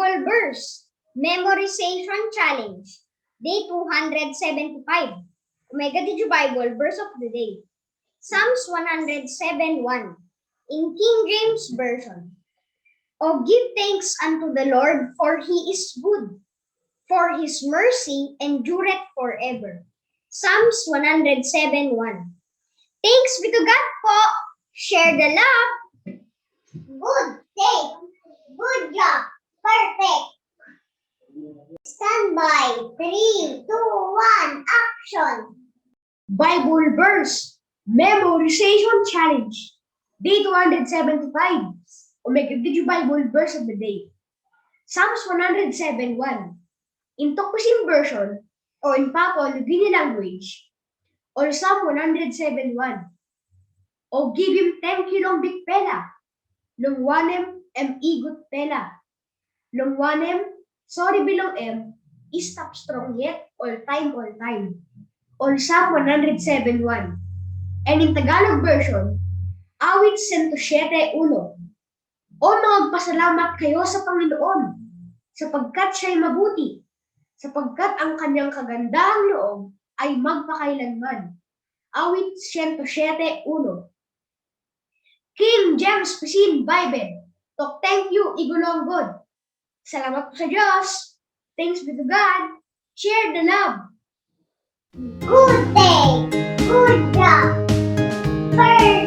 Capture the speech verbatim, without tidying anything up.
Bible verse, memorization challenge, day two hundred seventy-five. O mai gat yu Bible verse of the day. Psalms one hundred seven one, in King James Version. O give thanks unto the Lord, for he is good, for his mercy endureth forever. Psalms one hundred seven one. Thanks be to God po. Share the love. Good take. Good job. Perfect. Stand by. Three, two, one, action. Bible verse, memorization challenge, day two hundred seventy-five. O mai gat yu Bible verse of the day. Psalms one hundred seven one. In Tok Pisin version, o in Papua New Guinea language, o Psalm one hundred seven one. O givim tangkiu long Bikpela, long wanem, em i gutpela. Long wanem, sori bilong em i stap strong yet oltaim oltaim. Ol Psalm one hundred seven one. And in Tagalog version, awit sento siete uno. O magpasalamat kayo sa Panginoon, sapagkat siya'y mabuti, sapagkat ang kanyang kagandang loob ay magpakailanman. Awit sento siete uno. King James Pisin Bible, tok tangkiu i go long God. Salamat po sa Diyos. Thanks be to God. Share the love. Good day. Good job. Perfect.